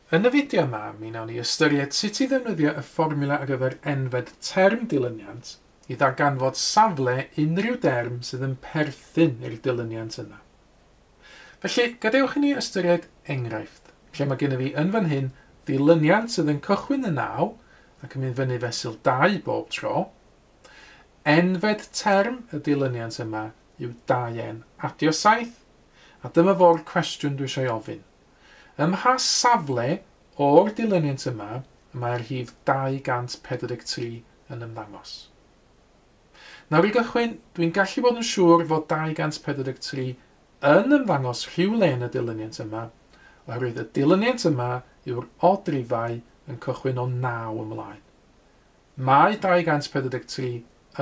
Yn y fideo yma, mi wnawn ni ystyried sut i ddefnyddio y fformiwla ar gyfer enfed term dilyniant i ddarganfod safle unrhyw derm sydd yn perthyn i'r dilyniant yna. Felly, gadewch i ni ystyried enghraifft, lle mae gennym fi yn fan hyn ddilyniant sydd yn cychwyn yn 9 ac yn mynd fyny fesul 2 bob tro. Enfed term y dilyniant yma yw 2n adio 7, a dyma fo'r cwestiwn dwi eisiau ofyn. Ym mha safle o'r dilyniant yma y mae'r rhif 243 yn ymddangos? Nawr i gychwyn, dwi'n gallu bod yn siŵr fod 243 yn ymddangos rhywle yn y dilyniant yma, oherwydd y dilyniant yma yw'r odrifau yn cychwyn o 9 ymlaen. Mae 243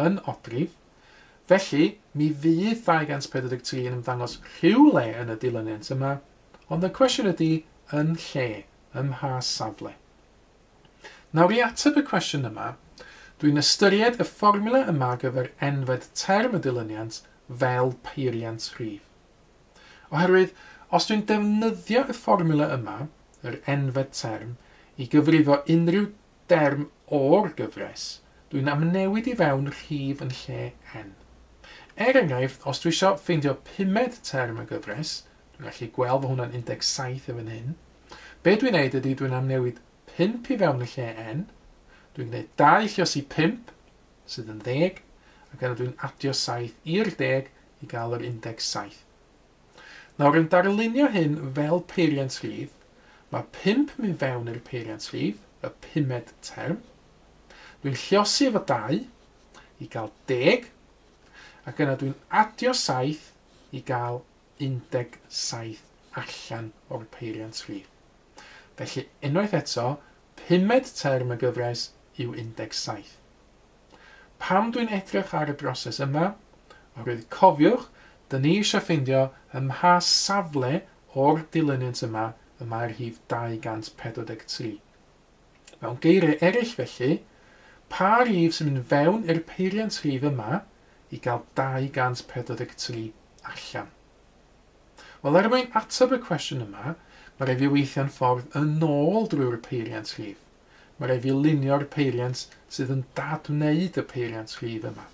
yn odrif, felly mi fydd 243 yn ymddangos rhywle yn y dilyniant yma, ond y cwestiwn ydy, yn lle, ym mha safle? Nawr i ateb y cwestiwn yma, dwi'n ystyried y fformiwla yma ar gyfer enfed term y dilyniant fel peiriant rhif. Oherwydd, os dwi'n defnyddio y fformiwla yma, yr enfed term, i gyfrifo unrhyw derm o'r gyfres, dwi'n amnewid i fewn rhif yn lle n. Er enghraifft, os dwi eisiau ffeindio pumed term y gyfres, dwi'n gallu gweld fod hwnna'n 17 yn fan hyn. Be dwi'n neud ydy dwi'n amnewid 5 i fewn yn lle n, dwi'n gwneud 2 lliosi 5, sydd yn 10, ac yna dwi'n adio 7 i'r 10 i gael yr 17. Nawr yn darlunio hyn fel peiriant rhif, mae 5 yn mynd fewn i'r peiriant rhif, y pumed term. Dwi'n lliosi efo 2 i gael 10, ac yna dwi'n adio 7 i gael 17 allan o'r peiriant rhif. Felly, unwaith eto, pumed term y gyfres yw 17. Pam dwi'n edrych ar y broses yma? Oherwydd cofiwch, dyn ni eisiau ffeindio ym mha safle o'r dilyniant yma y mae'r rhif 243. Mewn geiriau eraill felly, pa rif sy'n mynd fewn i'r peiriant rhif yma i gael 243 allan? Wel, er mwyn ateb y cwestiwn yma, mae rhaid fi weithio'n ffordd yn ôl drwy'r peiriant rhif. Mae rhaid fi lunio'r peiriant sydd yn dadwneud y peiriant rhif yma.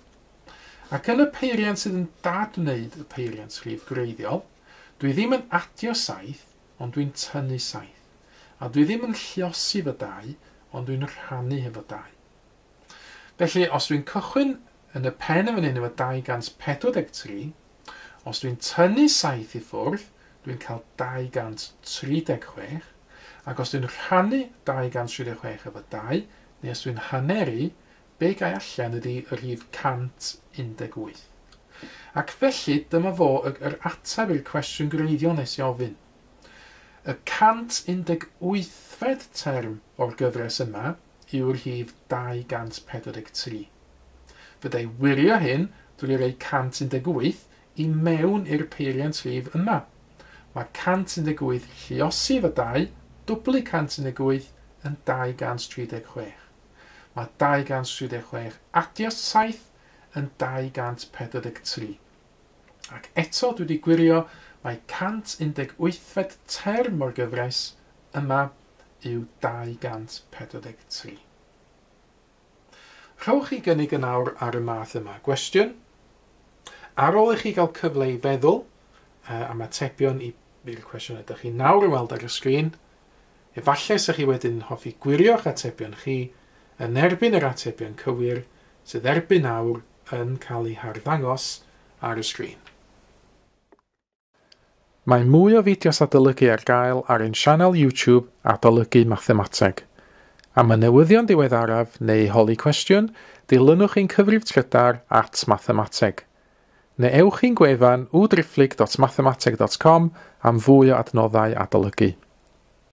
Ac yn y peiriant sydd yn dadwneud y peiriant rhif gwreiddiol, dwi ddim yn adio 7, ond dwi'n tynnu 7. A dwi ddim yn lliosi fy 2, ond dwi'n rhannu hefo 2. Felly, os dwi'n cychwyn yn y pen yn fan hyn efo 243, os dwi'n tynnu 7 i ffwrdd, dwi'n cael 236, ac os dwi'n rhannu 236 efo 2, neu os dwi'n haneru, be gai allan ydy y rhif 118. Ac felly, dyma fo yr ateb i'r cwestiwn gwreiddiol nes i ofyn. Y 118fed term o'r gyfres yma yw'r rhif 243. Fydda i wirio hyn drwy roi 118 i mewn i'r peiriant rhif yma. Mae 118 lliosi efo 2, dwblu 118 yn 236. Mae 236 adio 7 yn 243. Ac eto dwi wedi gwirio mae 118fed term o'r gyfres yma yw 243. Rhowch chi gynnig yn awr ar y math yma gwestiwn. Ar ôl i chi gael cyfle i feddwl am atebion i'r cwestiwn ydych chi nawr yn weld ar y sgrin, efallai 'sa chi wedyn yn hoffi gwirio'ch atebion chi yn erbyn yr atebion cywir sydd erbyn awr yn cael eu harddangos ar y sgrin. Mae mwy o fideos adolygu ar gael ar ein sianel YouTube Adolygu Mathemateg. Am y newyddion diweddaraf neu holi cwestiwn, dilynwch ein cyfrif trydar @mathemateg. Neu ewch i'n gwefan www.mathemateg.com am fwy o adnoddau adolygu.